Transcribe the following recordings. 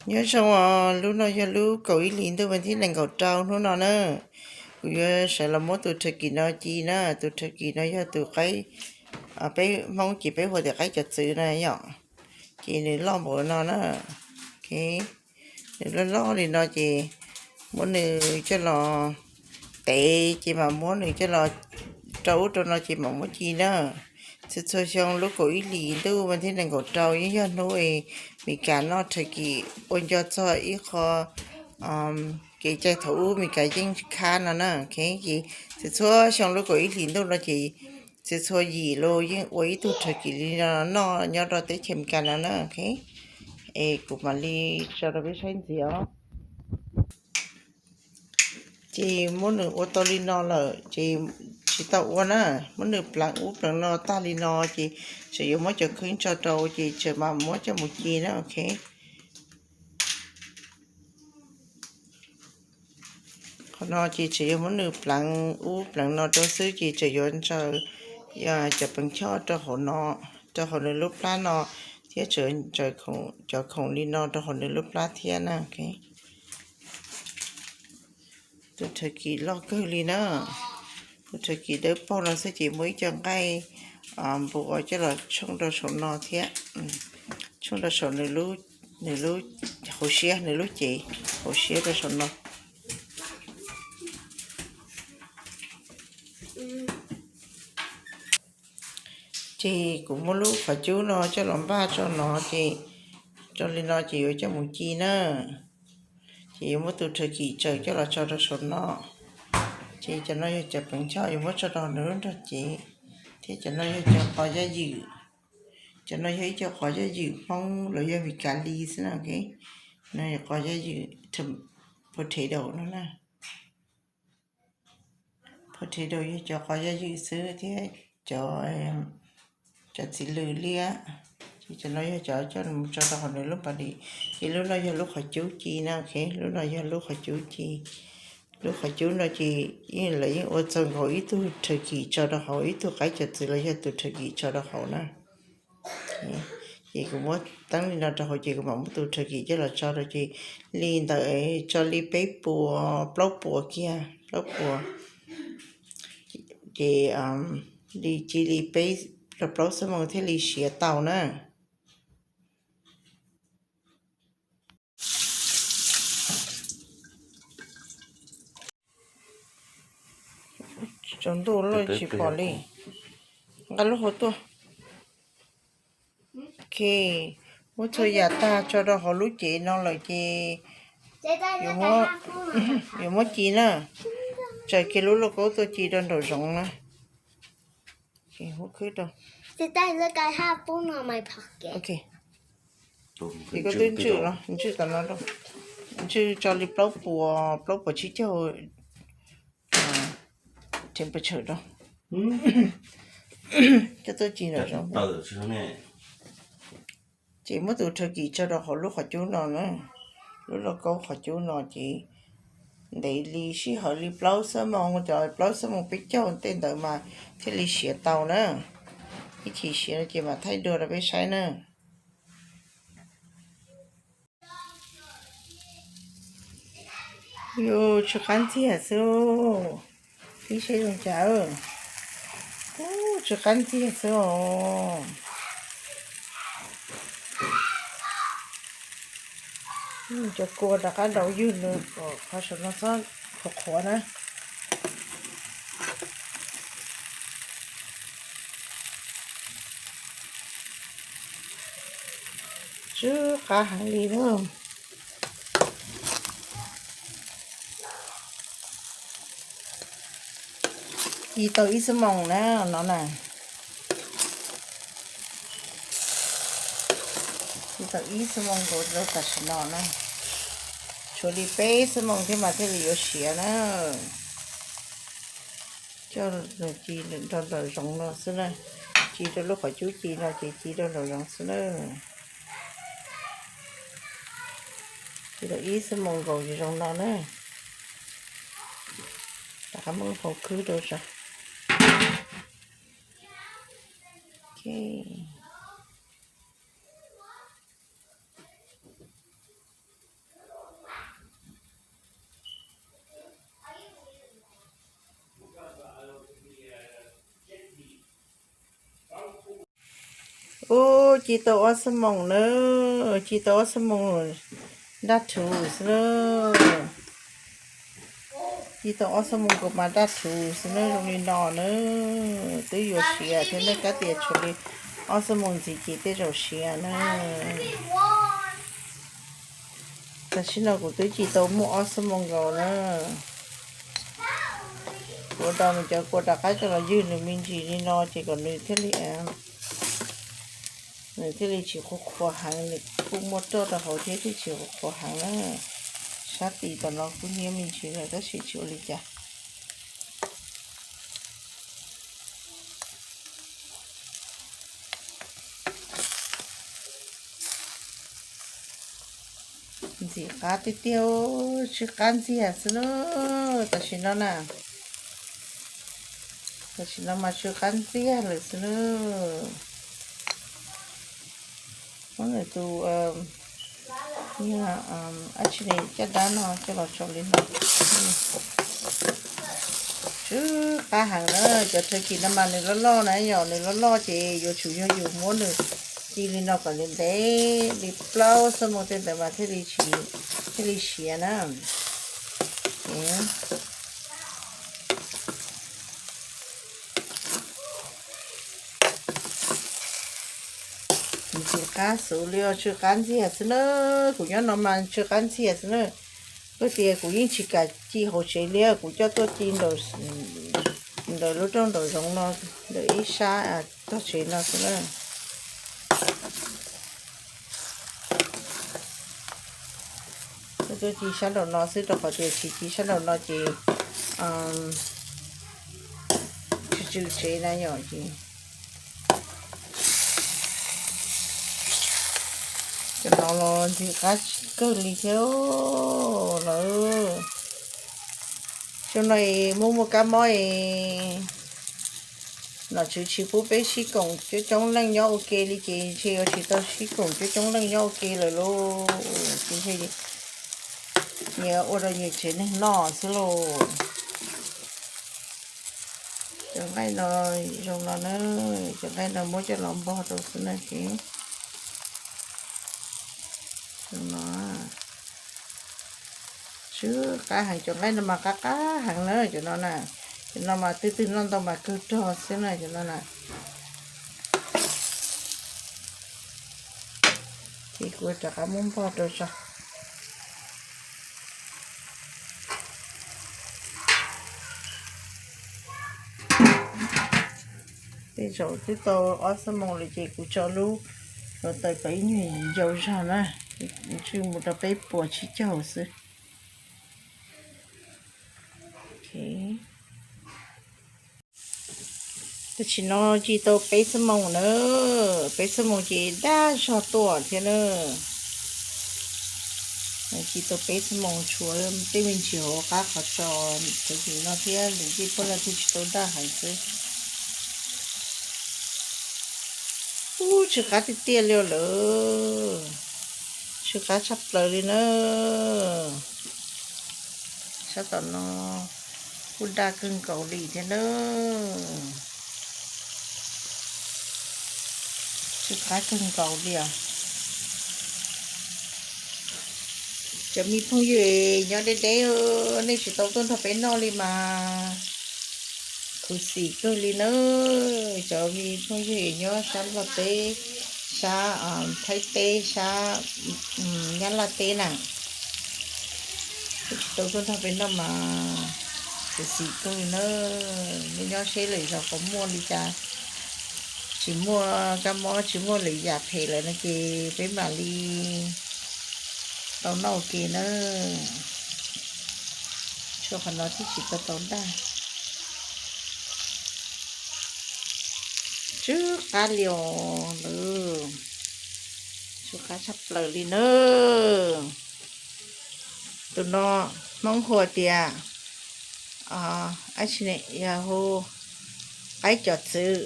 Nyob zoo os, lub no yog lub kaum ib hlis ntuj vas thib nees nkaum rau hnub no na. Kuv yuav sawv los muab tus turkey no ci na. Tus turkey no yog tus qaib, peb Hmoob ces peb hu tias qaib cov txwv na yom. Ces nws loj npaum no na. Nws loj loj li no ces muab nws coj los tev ces mam muab nws coj los rau ub rau no ces mam muab ci na. Txhua txhua xyoo lub kaum ib hlis ntuj vas thib nees nkaum rau yeej yog hnub Meskas noj turkey ua nco txog ib qho kev cai thaum ub Meskas yeej khab no na. Ces txhua txhua xyoo lub kaum ib hlis ntuj no ces txhua txhua yim los yeej ua ib tug turkey li no noj nyob rau teb chaws Meskas no na. Es kuv mam li tso rau peb saib ntxiv os. Ces muab nws ua tau li no lawm ces tsis tau ua na, muab nws pleev ub pleev no tag li no ces tseem yuav muab cov khwb tso rau ces tseem mam muab coj mus ci na, ok. Qhov no ces tseem yuav muab nws pleev ub pleev no rau xwb ces tseem yuav ntsaws cov peev choj rau hauv no, rau hauv nws lub plab no, thiab tseem ntsaws cov khoom li no rau hauv nws lub plab thiab na. Tus turkey loj kawg li na. Tus turkey dawb paug no xwb ces muaj ib co nqaij npua coj los tshooj rau saum no thiab, tshooj rau saum nws lub hauv siab, nws lub cev hauv siab rau saum no. Ces kuv muab lub qhov cub no coj los npaj tso no ces, tso li no ces yuav coj mus ci na. Ces yuav muab tus turkey tsaws coj los tso rau saum no. Ces cov no yog cov peev choj yuav muab tso rau nws lub nrog cev, thiab cov no yog cov qos yaj ywm. Cov no yog ib co qos yaj ywm Hmoob los yog Meskas li xwb na, ok. No yog qos yaj ywm potato no na. Potato yog cov qos yaj ywm xwb thiab cov, cov txiv lws liab. Ces cov no yog cov coj mus tso rau hauv nws lub npa lis. Ces lub no yog lub qhov cub ci na, ok, lub no yog lub qhov cub ci. Lub qhov cub no ces yeej lawv yeej ua txog nkaus ib tug turkey tso rau hauv, ib tug qaib cov txwv los yog tus turkey tso rau hauv na. Ces kuv muab teeb li no rau hauv ces kuv mam muab tus turkey coj los tso rau ces li ntawd tso li peb puas plaub puas kiag, plaub puas. Ces li ci li peb los plaub xuab moos thiaj li siav tau na. Tsaus ntuj lawm tsis pom li. Nqa lub hauv tuaj. Ok, muab txhua yam tag tso rau hauv lub cev no lawm ces yuav muab ci na. Tsaws kiag lub lauj kaub tuaj ci rau nraum zoov na. Ces koj twb ntswj los, ntswj tom no, ntswj tso li plaub puas, plaub puas tsib caug temperature rau. Coj tuaj ci nraum zoov. Ces muab tus turkey tso rau hauv lub qhov cub no na, lub lauj kaub qhov cub no ces ntev li sij hawm li plaub xuab moos, cov plaub xuab moos peb caug tej ntawd mas thiaj li siav tau na. Ib chim siav no ces mam thaij dua rau peb saib na. Yus tsw qab ntxiag xwb, pib saib zoo cas. Tsw qab ntxiag xwb os. Cov kua rov qab daus ywg nws kom qhov saum no txhob qhuav qhuav na. Tsw qab heev li na. Ci tau ib xuab moos na no na. Ci tau ib xuab moos nkaus rau tam sim no na. Tshuav li peb xuab moos thiab mas thiaj li yuav siav na. Coj ci rau nraum zoov no xwb na. Ci rau lub qhov cub ci no ces ci rau nraum zoov xwb na. Ci rau ib xuab moos nkaus zoo no na. Rov qab muab hau khwb rau tso. Ok. Ub, ci tau ob xuab moos na, ci tau ob xuab moos daj rhuv xwb na. Ci tau ob xuab moos kuv mas daj rhuv xwb na, zoo li no na. Twb yuav siav thiab na, kab tias tshuav li ob xuab moos ntxiv ces tej zaum siav na. Tam sim no kuv twb ci tau muaj ob xuab moos nkaus na. Kuv ua rau nws cov kua rov qab coj los ywg nws me ntsis li no ces kom nws thiaj li, nws thiaj li tsis qhuav qhuav heev, nws kuj muaj roj rau hauv thiab thiaj tsis qhuav qhuav heev na. Sab tid tom no kuj hnyiab me ntsis lawm tab sis tsis ua li cas. Ntxim qab tiag tiag, tsw qab ntxiag xwb na. Tam sim no na, tam sim no mas tsw qab ntxiag lawm xwb na. Muab nws tus, yog dab tsi ne, caj dab no coj los tso li no. Tsw qab heev na, cov turkey no mas nws loj loj na, yog nws loj loj ces yuav tsum yog yus muab nws ci li no kom ntev ntev li plaub xuab moos tej ntawd mas thiaj li, thiaj li siav na. Ntxim qab xwb li os, tsw qab ntxiag xwb na. Kuv nyob no mas tsw qab ntxiag xwb na. Koj tias kuv yeej tsis kam ci hauv tsev li, kuv coj tuaj ci ntawm lub rooj nraum zoov no, ntawm ib sab tog tsev no xwb na. Tuaj ci sab nraum no xwb rau qhov tias tsis ci sab nraum no ces tsw tsw tsev na yom ces. Cov no los ntxim qab kawg li thiab lawm. Xyoo no es muaj muaj kab mob es nom tswv tsis pub peb sib koom coob coob leej nyob ua ke li ces ntshe yuav tsis tau sib koom coob coob leej nyob ua ke lawm lauj. Ces ntshe nyias ua rau nyias tsev neeg noj xwb lauj. Cov nqaij no zoo no na, cov nqaij no muab coj los npog rau xwb na ces. Zoo no. Tsw qab heev, cov nqaij no mas qab qab heev na cov no na. Cov no mas twg twg noj ntau mas kawg rog xwb na cov no na. Ces kuv rov qab muab npog rau tso. Tej zaum twb tau ob xuab moos lawm ces kuv tso lub hluav taws kom ib nyuag ncau zog na, tsw mus rau peb puas tsib caug xwb. Tam sim no ci tau peb xuab moos na, peb xuab moos ces daj zog tuaj thiab na. Ci tau peb xuab moos tshuav tej me ntsis hauv qab qhov tsos, cov ntawm no thiab ntawm tej pob no thiaj tsis tau daj heev xwb. Ub, tsw qab tiag tiag li lawm, tsw qab tshaj plaws li na. Sab tom no kuj daj kawg nkaus li thiab na. Tsw qab kawg nkaus li os. Cov me phooj ywg nyob deb deb, nej tsis tau tuaj nrog peb noj li mas khuv xim kawg li na. Cov me phooj ywg nyob sab Nplog teb, sab Thaib teb, sab Nyab Laj teb na, nej tsis tau tuaj nrog peb noj mas khuv xim kawg li na. Nej nyob seb lwm zaus puas muaj li cas, tsis muaj kab mob tsis muaj lwm yam phem lawm no ces peb mam li tau noj ua ke na. Tshuav qhov no thiaj tsis tau tau daj. Tsw qab li os lawm, tsw qab tshaj plaws li na. Tus no Hmoob hu tias, ab tsi ne, yog hu qaib cov txwv,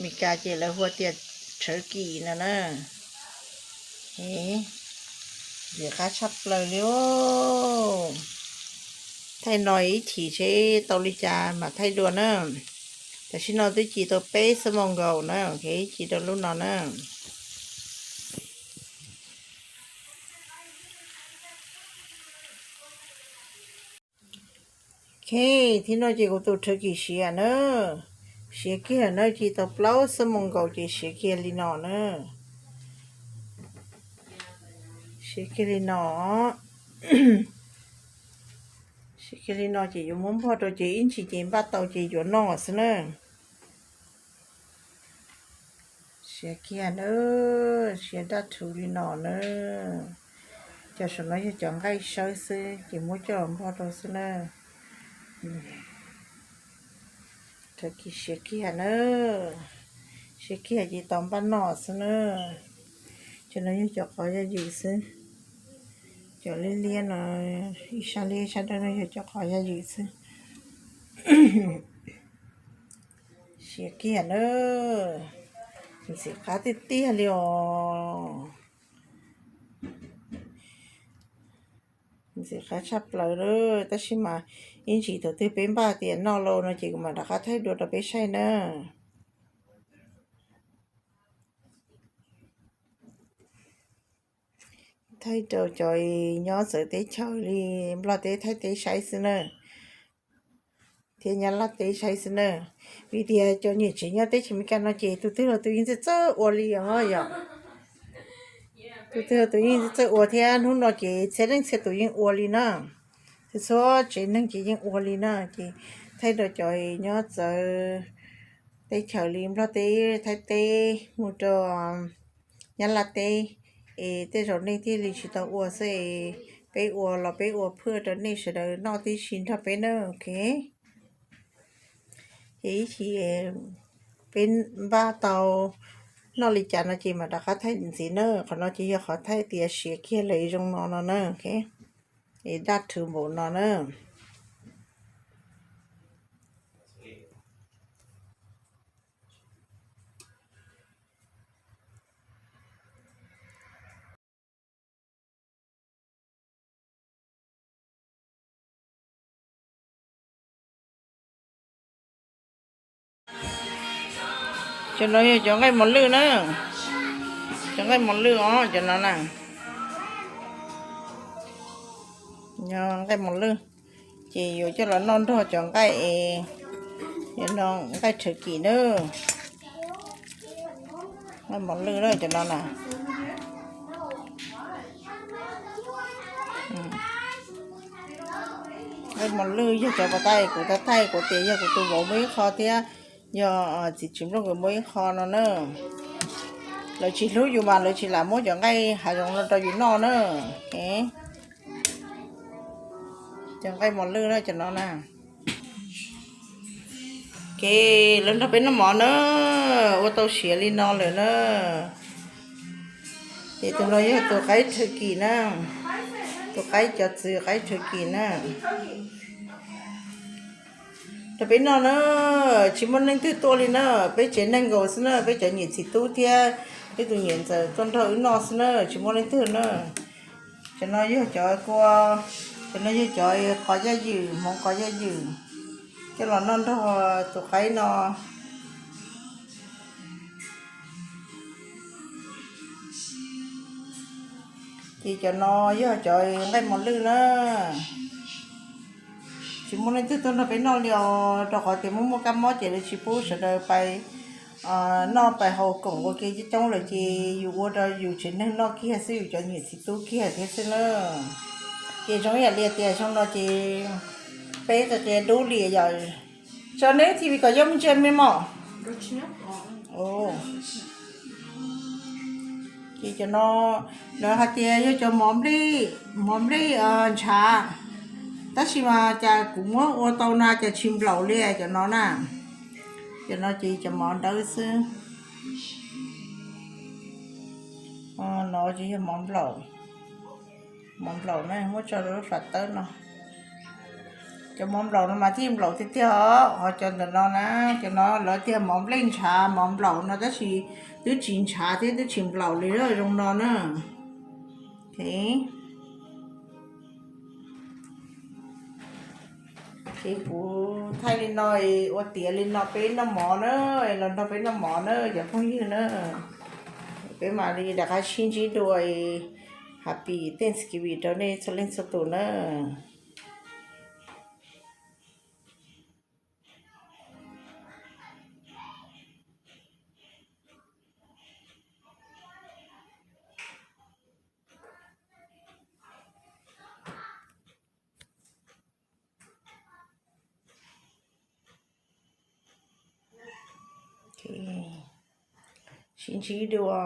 Meskas ces lawv hu tias turkey no na. Ntxim qab tshaj plaws li os. Thaij no ib chim seb tau li cas mam thaij dua na. Tam sim no twb ci tau peb xuab moos nkaus na, ok, ci rau lub no na. Ok, thib no ces kuv tus turkey siav na, siav kiag na, ci tau plaub xuab moos nkaus ces siav kiag li no na. Siav kiag li no. Siav kiag li no ces yuav muab npog rau ces ib ntsis ces npaj tau ces yuav noj xwb na. Siav kiag na, siav daj rhuv li no na. Cov saum no yog cov nqaij sawb xwb ces muab coj los npog rau xwb na. Turkey siav kiag na, siav kiag ces tau npaj noj xwb na. Cov no yog cov qos yaj ywm xwb, cov liab liab no, ib sab liab ib sab dawb no yog cov qos yaj ywm xwb. Siav kiag na, ntxim qab tiag tiag li os. Ntxim qab tshaj plaws lawm, tab sis mas ib ntsis thaum twg peb npaj tias noj lauj no ces kuv mam rov qab thaij dua rau peb saib na. Thaij rau cov nyob txawv teb chaws li Nplog teb, Thaib teb saib xwb na, thiab Nyab Laj teb saib xwb na. Vim tias cov niam tsev nyob teb chaws Amelikas no ces tus twg los tus yeej txawj txawj ua li os yom. Tus twg los tus yeej txawj txawj ua thiab hnub no ces txhia leej txhia tus yeej ua li na. Txhua txhua tsev neeg ces yeej ua li na. Ces thaij rau cov nyob txawv teb chaws li Nplog teb, Thaib teb, mus rau Nyab Laj teb, es tej zaum nej thiaj li tsis tau ua xwb es peb ua los peb ua phwj rau nej sawv daws noj tib si nrog peb na, ok. Ces ib chim peb npaj tau noj li cas no ces mam rov qab thaij ntxiv na. Qhov no ces yog qhov thaij tias siav kiag lawm zoo no no na, ok. Es daj rhuv npaum no na. Cov no yog cov nqaij mos lwj na, cov nqaij mos lwj os cov no na. Nqaij mos lwj, ces yuav coj los noj nrog cov nqaij, nqaij turkey na. Nqaij mos lwj na cov no na. Nqaij mos lwj yog cov pas tas kuv tau thaij kuv tias yog kuv tus vauv muaj ib qho thiab yog txiv tsis nplooj nkawd muaj ib qho no na. Lawv tsis hlub yus mas lawv tsis lam muab cov nqaij hav zoov no rau yus noj na. Cov nqaij mos lwj na cov no na. Ces lawv nrog peb noj mov na, ua tau siav li no lawm na. Ces tus no yog tus qaib turkey na, tus qaib cov txwv qaib turkey na. Rau peb noj na, tsis muaj leej twg tuaj li na, peb tsev neeg nkaus xwb na, peb cov niam txiv tub thiab peb tus niam ntxawm tuaj nrog wb noj xwb na, tsis muaj leej twg na. Cov no yog cov kua, cov no yog cov qos yaj ywm, hmoov qos yaj ywm, coj los noj nrog tus qaib no. Ces cov no yog cov nqaij mos lwj na. Tsis muaj leej twg tuaj nrog peb noj li os, rau qhov tias muaj muaj kab mob ces lawv tsis pub sawv daws pais noj pais haus koom ua ke coob coob lawm ces yus ua rau yus tsev neeg noj kiag xwb, yus cov niam txiv tub kiag thiab xwb na. Ces zoo ib yam li tias zoo no ces peb qia qia dub li yom. Tso neb T V kom yog me ntsia me mom. Ces cov no lawv hais tias yog cov mov nplej, mov nplej ntshav, tab sis mas cas kuv muab ua tau na cas tsis nplaum li cov no na. Cov no ces cov mov dawb xwb. No ces yog mov nplaum, mov nplaum na muab tso rau lub fam tawb no. Cov mov nplaum no mas thiaj nplaum tiag tiag os, ho cov ntawm no na, cov no lawv tias mov nplej ntshav mov nplaum no tab sis twb tsis ntshav thiab twb tsis nplaum li zoo no na. Es kuv thaij li no, ua tiav li no peb noj mov na, los nrog peb noj mov na cov phooj ywg na. Peb mam li rov qab sib ntsib dua, Happy Thanksgiving rau nej txhua leej txhua tus na. Sib ntsib dua.